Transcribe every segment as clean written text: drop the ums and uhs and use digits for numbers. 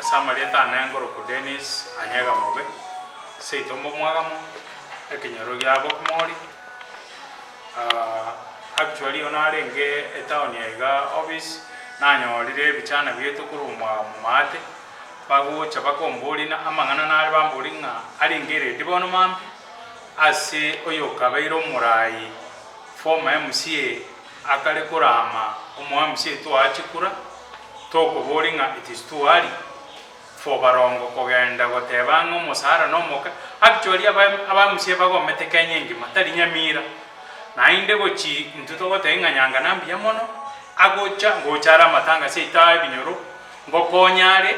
Ase amarieta ane nkorokwa Dennis Anyega Mobe, seito mbomwagamo, ekenyoro gia Bokmori. Actually igo narenge etown ya igaa office, nanyorire ebichana biaito korwa omwagamo maate, bagocha bakomboria na amang'ana nare bamboria ng'a arenge eredi bono mambia, ase oyokabeire omorai former MCA akare korama omo MCA toa chikura, tokoboria ng'a it is too early for barongo kogenda goteba ng'a omosara nomoke, actually aba aba MCA bagomete Kenya engima tari Nyamira, naende gochi intwe togotebia ng'a Nyangana mbuya mono, agocha ngocha are amatanga seito aa ebinyoro, ngokonya are,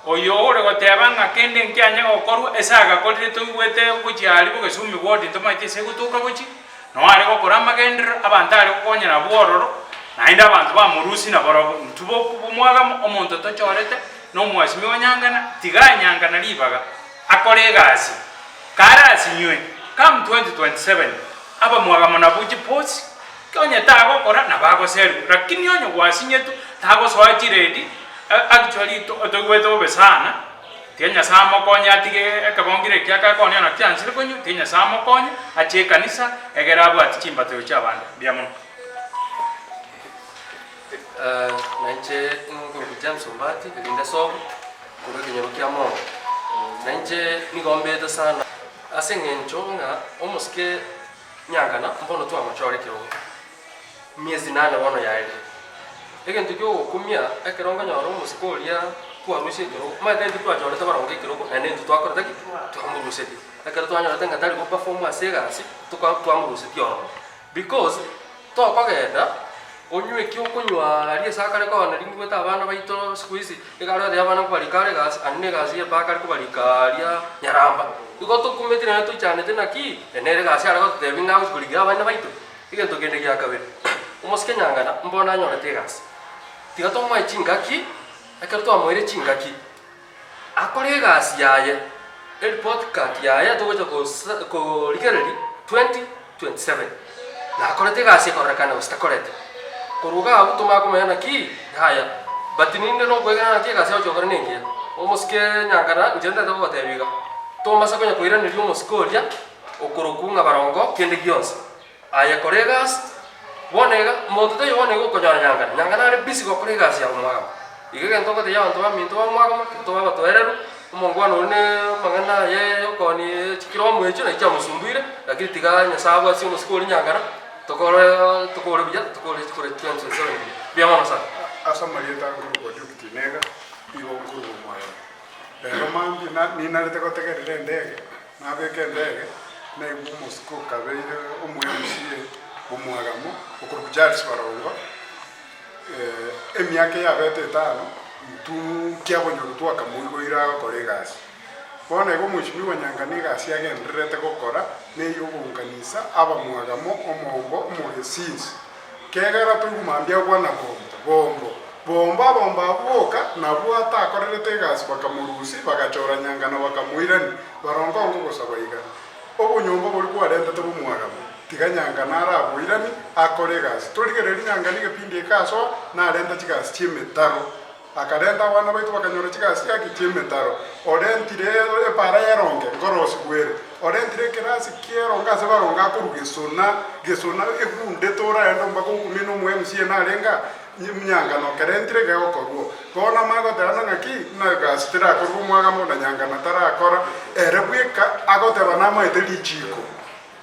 oyo ore goteba ng'a kende nkianye gokorwa ase agakorire toigwete gochia aria bogesumi ward ntomaeti ase egotoka gochia. Noo are gokora amagenderero, abanto are gokonyera abwo ororo, naende abanto bamorusia nabarobwo. Intwe bomwagamo omonto tochorete, na omwasimi onyangana, tiga anyangana ribaga akore egasi, kare asinywe come 2027 abamwagamo nabwo chiposi, onye tagokora nabo agoserigwa, lakini onye gwasinyetwe tagosoa chiredi, actually toigwete bobe sana. Tiga Nyasae amokonye atige ekebongiro ekia akakonia na kiansire konywa, tiga Nyasae amokonye ache ekanisa egere abwate chimbatero chi'abande. Mbuya mono. Na inche nkorokwa James Ombati, erinde sobo, korwa ekenyoro kia Mongo. Na inche nigo mbete sana ase eng'encho ng'a omosike Nyangana mbono twamochora ekerogo. Miezi nane bono yaerire. Egento ki'ogokumia, ekero nkonyora omosike oria twarusia ekerogo, omanyete intwe twachorete baronge ekerogo naende intwe twakorete ki? Twamorusetie. Ekero twanyorete ng'a tari goperform ase egasi, toka twamorusetie ororo. Because, tokogenda, onywe eki okonywa aria ase akare konya ringigwete abana baito siku hizi, iga are gotebia abana nkobarika are egasi, aria na egasi ya epaka are kobarika aria nyaramba. Igo tokumeti naende toichanete naki, ere nere egasi are gototebia ng'a agochi korigia abana baito. Egento kende gia kabere, omosike nyangana mbono anyorete egasi. Tiga tomoe chingaki, ekero twamoeire chingaki, akore egasi yaye, ereport card yaye togocha gosa korigereria 2027, nakorete egasi ekororekana gose takoreti. Korwa iga abwo tomanye komanya naki, yaya, but ninde nokoegena naki egasi agocha gokora nengiya. Omosike nyangana, inche ntagete gogotebia iga, tomasa konya koiraneria omosike oria. Okorokwa ng'a barongo kende gionsi. Aye kora egasi, bono iga, monto taiyo bono iga okonyora nyangana, nyangana are busy gokora egasi ya omwagamo. Iga egento ngotebia abanto baminto ba omwagamo, ekero tobe abatoereru, omongwana oria ne amang'ana aye ya okoonia chikiromo echio nachi chiamosumbuire, lakini tiga Nyasaye abwatie omosike oria nyangana, tokore tokore buya, tokore chikore chionsi buya. Mbuya mono sana. Ase amarieta nkorokwa Duke Tinega, nigo nkorwa omwagamo. Rero mambia na ninarete gotegerera endege, Nabeka endege, naigwa omosike okabeire omo-MCA bw'omwagamo okorokwa Charles Barongo, emiaka eyabete etano, intwe nkiabonyorwa twakamoigoire agokora egasi. Bono iga omweshimiwa Nyankana egasi agendererete gokora neye ogounganisa abamwagamo omongo omogesinsi. Kegera toigwe mambia agwana bombo, bombo, bombo abombo abwo boka nabwo atakorerete egasi bakamorusia, bagachora nyangana bakamoirania, barongo ongo gosaba iga. Obonyomba boria bwarentete bomwagamo, tiga nyangana araboiranie akore egasi. Torigereria nyangana egepindi eke asoa, narenta chigasi chi'emetaro. Akarenta abana baito bakanyora chigasi chiaki chi'emetaro. Orentire epaara y'eronge nkorosigwa ere. Orentire ekerasi ki'eronge ase baronge akorwa gesona, gesona egunde toraende mpaka okumie na omo MCA narenge aa, nyangana okerentire gegokorwa oo. Bono amanye goteba ng'a ng'aki, ng'a egasi terakorwa omwagamo na nyangana tarakora, ere bweka agoteba namaete richiko.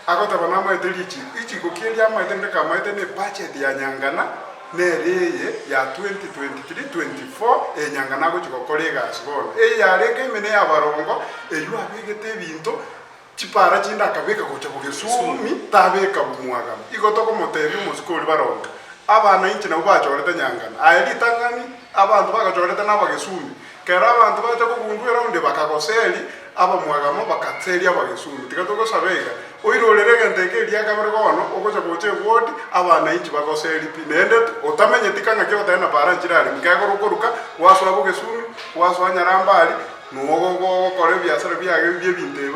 Agoteba namaete richiko. Richiko ki erio amaete ndeka amaete ne budget ya Nyangana nere eye ya 2023-24 eye Nyangana agochi gokora egasi bono. Eye yarenge ime ne abarongo eywo abegete ebinto chipara chinde akabeka gocha bogesumi tabeka bomwagamo. Igo tokomotebia omosike oria baronge abana inche nabwo bachorete Nyangana. Aye ritang'ani abanto bagachorete nabagesumi Kera abanto bacha kogundua eraundi bakagoseri abamwagamo bakaseria abagesundu. Tiga togosaba iga, oirorere egento eke eria kabere bono ogocha gocha eward abanainchi bagoseri pi naende otamenyeti ka ng'aki ogoteba na para nchire aremi kegoro okoruka gwasoa bogesumi gwasoa nyaramba aria nogokora ebiasara biaye bie ebinto ebi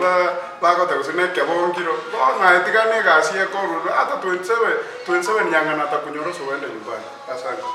bagoteba gose na ekebongiro bono aye tiga na egasi ekorwa ata 27 27 nyang'ana atakunyora ase ogenda nyumbani. Asante.